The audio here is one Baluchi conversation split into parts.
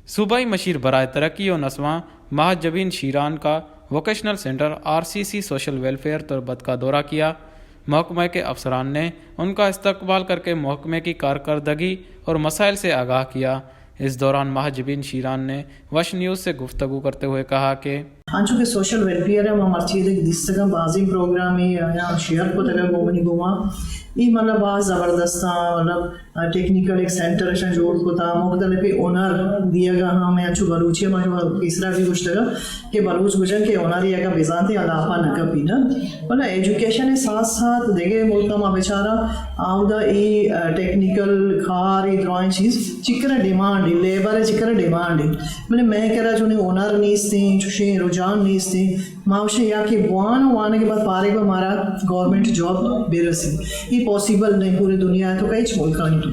صوبائی مشیر برائے ترقی و نسواں ماہ جبین شیران کا ووکیشنل سینٹر آر سی سی سوشل ویلفیئر تربت کا دورہ کیا۔ محکمہ کے افسران نے ان کا استقبال کر کے محکمے کی کارکردگی اور مسائل سے آگاہ کیا۔ اس دوران ماہ جبین شیران نے وش نیوز سے گفتگو کرتے ہوئے کہا کہ انچو کہ سوشل ویلفیئر ء ما مرچی دگہ دیستگاں، بازیں پروگرامے آیاں شیئر کتگ ء گوں منی گوما، اے مطلب باز زبردستاں، مطلب ٹیکنیکل ایک سینٹر اشاں جوڑ کتا، مختلف ہنر دیگا ہم انچو بلوچی ما شما پیسرا بھی گوشتگا کہ بلوچ گوجن کہ ہنر یک بزانتے الاپا نہ کپی نا۔ بلے ایجوکیشن ساتھ ساتھ دگہ ملک ما بچارا آودا ای ٹیکنیکل کار، ای درائیں چیز چکر ڈیمانڈ ہے، لیبر چکر ڈیمانڈ ہے۔ بلے میں کرا چونیں ہنر نیستیں، چوشیں رجحان نیستیں۔ ما وشیں یا کہ بوان و وانگ بعد پارگ و مارا گورنمنٹ جاب برسی۔ یہ پاسیبل نہیں پورے دنیا ہے تو کئی چھ ملکانی تو۔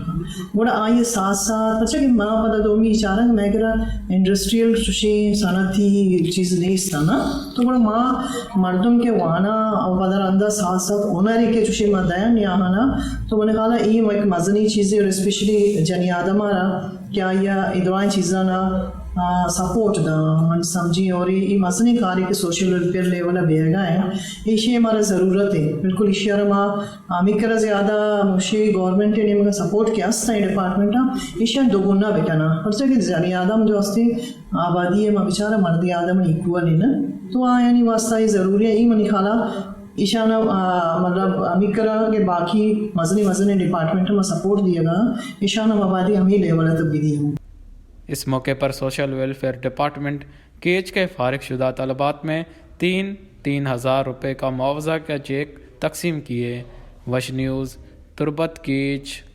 گڑا آئی ساتھ ساتھ، پرچہ کہ ما پدا دومی چارگ میں کرا انڈسٹریل چوشیں صنعتی چیز نیست نا۔ تو گڑا ما مردم کہ وانا و پدا رندا ساتھ ساتھ ہنری کہ چوشیں ما دین یا ہنا، تو من خیالا ای ایک مزنی چیزے اور اسپیشلی جنی آدم آرا کہ آیا ادرائیں چیزانا آ، سپورٹ داں، من سمجھی اور ای، ای مزنیں کارے کہ سوشل ویلفیئر لیول ء بیگا ہیں، ایشی ہمارا ضرورت ہے۔ بالکل ایشی ء ما ہمیں کرا زیادہ مشی گورنمنٹ ء نیمگا سپورٹ کہ است ہیں ڈپارٹمنٹ ء، ایشی دو گنا بکنا۔ پرچہ کہ جنی آدم جو ہستی آبادی ء ما بچارا مردی آدم ایکوال ہے نا، تو آیانی واسطہ یہ ضروری ہے۔ ای منی خیالا ایشان ء، آ، مطلب ہمیں کرا کہ باقی مزنیں مزنیں ڈپارٹمنٹ ء ما سپورٹ دیگا، ایشان ء ما بادی ہمیں لیول ء تک بدی ہوں۔ اس موقع پر سوشل ویلفیئر ڈپارٹمنٹ کیچ کے فارغ شدہ طلبات میں تین تین ہزار روپے کا معاوضہ کا چیک تقسیم کیے۔ وش نیوز، تربت کیچ۔